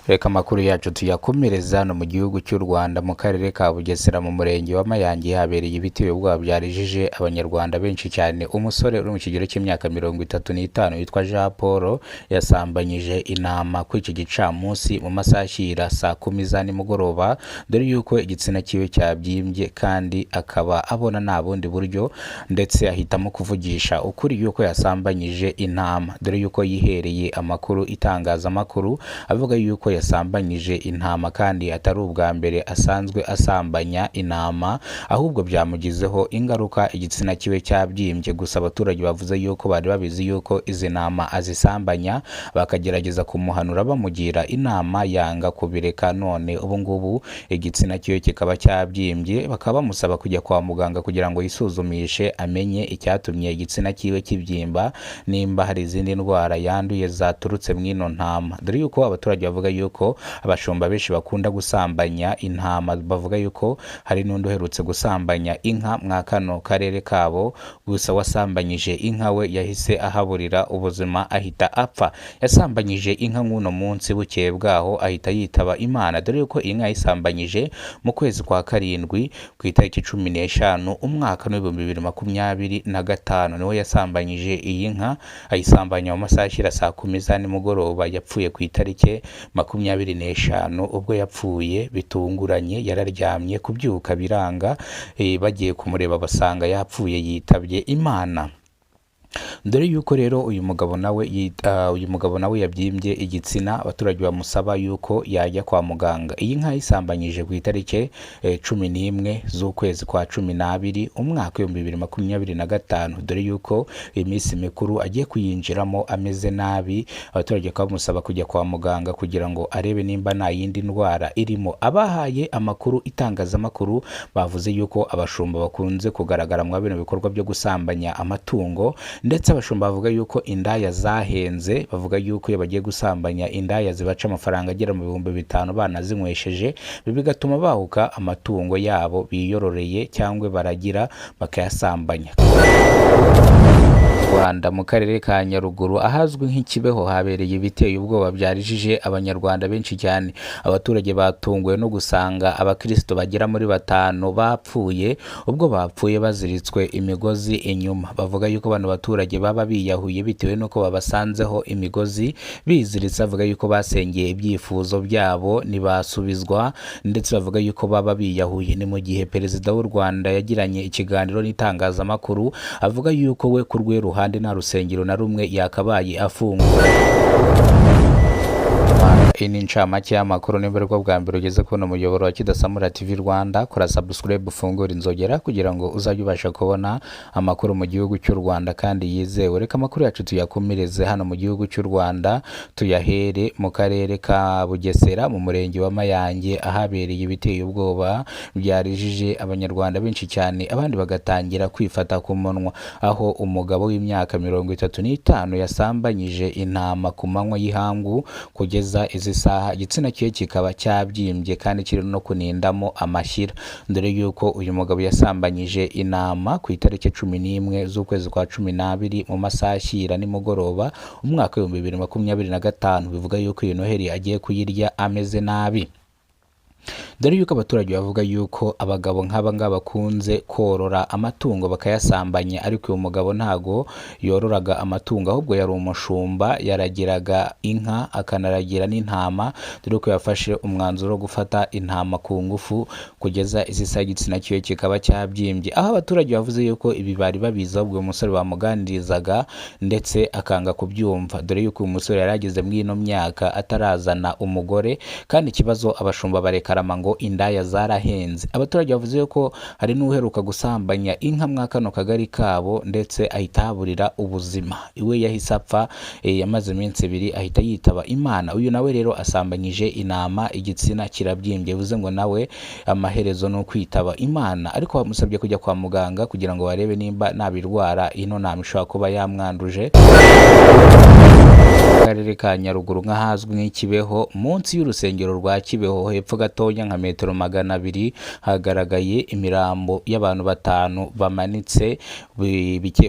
Reka amakuru yacu tuyakomereza hano mu gihugu cy'u Rwanda, mu karere ka Bugesera, mu murenge wa Mayange habereye ibiteye ubwoba byarijije Abanyarwanda benshi cyane. Umusore uri mu kigero cy'imyaka 35 witwa Jean Paul yasambanyije intama kuri iki gicamunsi mu masaha ashyira saa 10 za nimugoroba, dore yuko igitsina cyiwe cyabyimbye kandi akaba abona nta bundi buryo, ndetse ahitamo kuvugisha ukuri yuko yasambanyije intama, dore yuko yihereye amakuru itangazamakuru avuga yuko yasambanyije intama kandi atari ubwa mbere asanzwe asambanya intama, ahubwo byamugizeho ingaruka, igitsina cyiwe cyabyimbye. Gusa abaturage bavuze yuko bari babizi yuko izi ntama azisambanya, bakagerageza kumuhanura bamugira inama yanga kubireka, none ubu ngubu igitsina cyiwe kikaba cyabyimbye, bakaba bamusaba kujya kwa muganga kugira ngo yisuzumishe amenye icyatumye igitsina cyiwe kibyimba, nimba hari izindi ndwara yanduye zaturutse mu ino ntama, dore yuko abaturage bavuga yuko abashumba benshi bakunda gusambanya intama. Bavuga yuko hari n'undi uherutse gusambanya inka mwa kano karere kabo, gusa wasambanyije inka we yahise ahaburira ubuzima, ahita apfa. Yasambanyije inka nk'uno munsi, bukeye bwaho ahita yitaba Imana, dore yuko inka yayisambanyije mu kwezi kwa karindwi ku itariki 15 umwaka w'2025, niwe yasambanyije iyi nka, ayisambanya mu masaha ashyira saa 10 za nimugoroba. Yapfuye ku itariki 25. Ubwo yapfuye bitunguranye, yararyamye kubyuka biranga, bagiye kumureba basanga yapfuye, yitabye Imana. Dore yuko rero uyu mugabo nawe yabyimbye igitsina, abaturage bamusaba yuko yajya kwa muganga. Iyi nka yisambanyije ku itariki 11 z'ukwezi kwa 12 umwaka w'2025, dore yuko iminsi mikuru agiye kuyinjiramo ameze nabi, abaturage bakaba bamusaba kujya kwa muganga kugira ngo arebe nimba nta yindi ndwara irimo. Abahaye amakuru itangazamakuru bavuze yuko abashumba bakunze kugaragara muri bino bikorwa byo gusambanya amatungo, ndetse abashumba bavuga yuko indaya zahenze, bavuga yuko iyo bagiye gusambanya indaya zibaca amafaranga agera mu 5000 banazinywesheje, ibi bigatuma bahuka amatungo yabo biyororeye cyangwa baragira bakayasambanya. Rwanda, mu karere ka Nyaruguru ahazwi nk'ikibeho habereye ibiteye ubwoba byarijije Abanyarwanda benshi cyane. Abaturage batunguwe no gusanga abakristo bagera muri batanu bapfuye, ubwo bapfuye baziritswe imigozi inyuma. Bavuga yuko bano baturage baba biyahuye bitewe n'uko babasanzeho imigozi biziritse. Bavuga yuko basengeye ibyifuzo byabo ntibasubizwa, ndetse bavuga yuko baba biyahuye. Ni mu gihe Perezida w'u Rwanda yagiranye ikiganiro n'itangazamakuru avuga yuko we ku rwe ruhande nta rusengero na rumwe yakabaye afungura. Iyi ni incamake y'amakuru. Nimba aribwo bwa mbere ugeze kubona umuyoboro wa Kidasamura TV Rwanda, kora subscribe, ufungure inzogera kugira ngo uzajye ubasha kubona amakuru mu gihugu cy'u Rwanda kandi yizewe. Reka amakuru yacu tuyakomereze hano mu gihugu cy'u Rwanda, tuyahere mu karere ka Bugesera, mu murenge wa Mayange ahabereye ibiteye ubwoba byarijije Abanyarwanda benshi cyane, abandi bagatangira kwifata ku munwa, aho umugabo w'imyaka 35 yasambanyije intama ku manywa y'ihangu, kugeza izi saha igitsina cye kikaba cyabyimbye kandi kiri no kunindamo amashyira, dore yuko uyu mugabo yasambanyije intama ku itariki 11 z'ukwezi kwa 12 mu masaha ashyira nimugoroba umwaka w'2025. Bivuga yuko iyi Noheli agiye kuyirya ameze nabi, dore yuko abaturage bavuga yuko abagabo nk'aba ngaba bakunze korora amatungo bakayasambanya, ariko uyu mugabo ntago yororaga amatungo, ahubwo yari umushumba, yaragiraga inka akanaragira n'intama, dore ko yafashe umwanzuro wo gufata intama ku ngufu, kugeza izi saha igitsina cyiwe kikaba cyabyimbye, aho abaturage bavuze yuko ibi bari babizi, ahubwo uyu musore bamuganirizaga ndetse akanga kubyumva, dore yuko uyu musore yari ageze muri ino myaka atarazana umugore, kandi ikibazo abashumba barekarama ngo indaya zarahenze. Abaturage bavuze ko hari n'uheruka gusambanya inka mwa kano kagari kabo, ndetse ahita ahaburira ubuzima, iwe yahise apfa, yamaze iminsi 2 ahita yitaba Imana. Uyu nawe rero asambanyije intama, igitsina kirabyimbye, bivuze ngo nawe amaherezo ni ukwitaba Imana, ariko bamusabye kujya kwa muganga kugira ngo barebe nimba ntabirwara ino nama ishobora kuba yamwanduje. Karere ka Nyaruguru, nk'ahazwi nk'ikibeho, munsi y'urusengero rwa Kibeho, hepfo gatoya nka metero 200, hagaragaye imirambo y'abantu batanu bamanitse,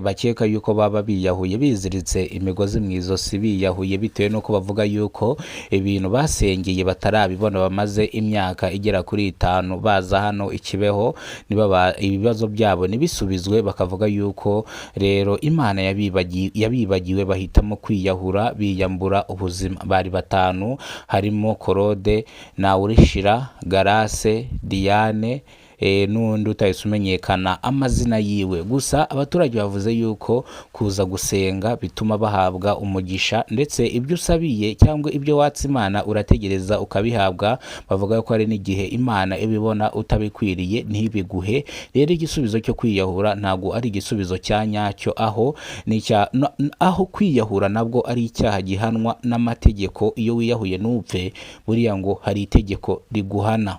bakeka yuko baba biyahuye, biziritse imigozi mu izosi, biyahuye bitewe n'uko bavuga yuko ibintu basengeye batarabibona. Bamaze imyaka igera kuri 5 baza hano i Kibeho, ibibazo byabo ntibisubizwe. Bakavuga yuko rero Imana yabibagiwe, bahitamo kwiyahura, biyambura ubuzima. Bari batanu, harimo Korode Nawurishira, Garase, Diane, n'undi utahise umenyekana amazina yiwe. Gusa abaturage bavuze yuko kuza gusenga bituma bahabwa umugisha, ndetse ibyo usabiye cyangwa ibyo watse Imana urategereza ukabihabwa. Bavuga ko hari n'igihe Imana ibibona utabikwiriye ntibiguhe. Rero igisubizo cyo kwiyahura ntabwo ari igisubizo cya nyacyo, aho ni aho kwiyahura nabwo ari icyaha gihanwa n'amategeko. Iyo wiyahuye ntupfe, buriya ngo hari itegeko riguhana.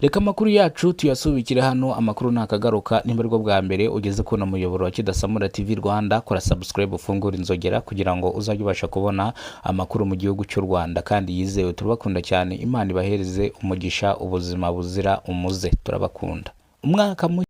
Reka amakuru yacu tuyasubikire hano. Amakuru ntakagaruka. Nimba aribwo bwa mbere ugeze kubona umuyoboro wa Kidasamura TV Rwanda, kora subscribe, ufungure inzogera kugira ngo uzajye ubasha kubona amakuru mu gihugu cy'u Rwanda kandi yizewe. Turabakunda cyane, Imana ibahereze umugisha, ubuzima buzira umuze. Turabakunda. Umwaka mushya.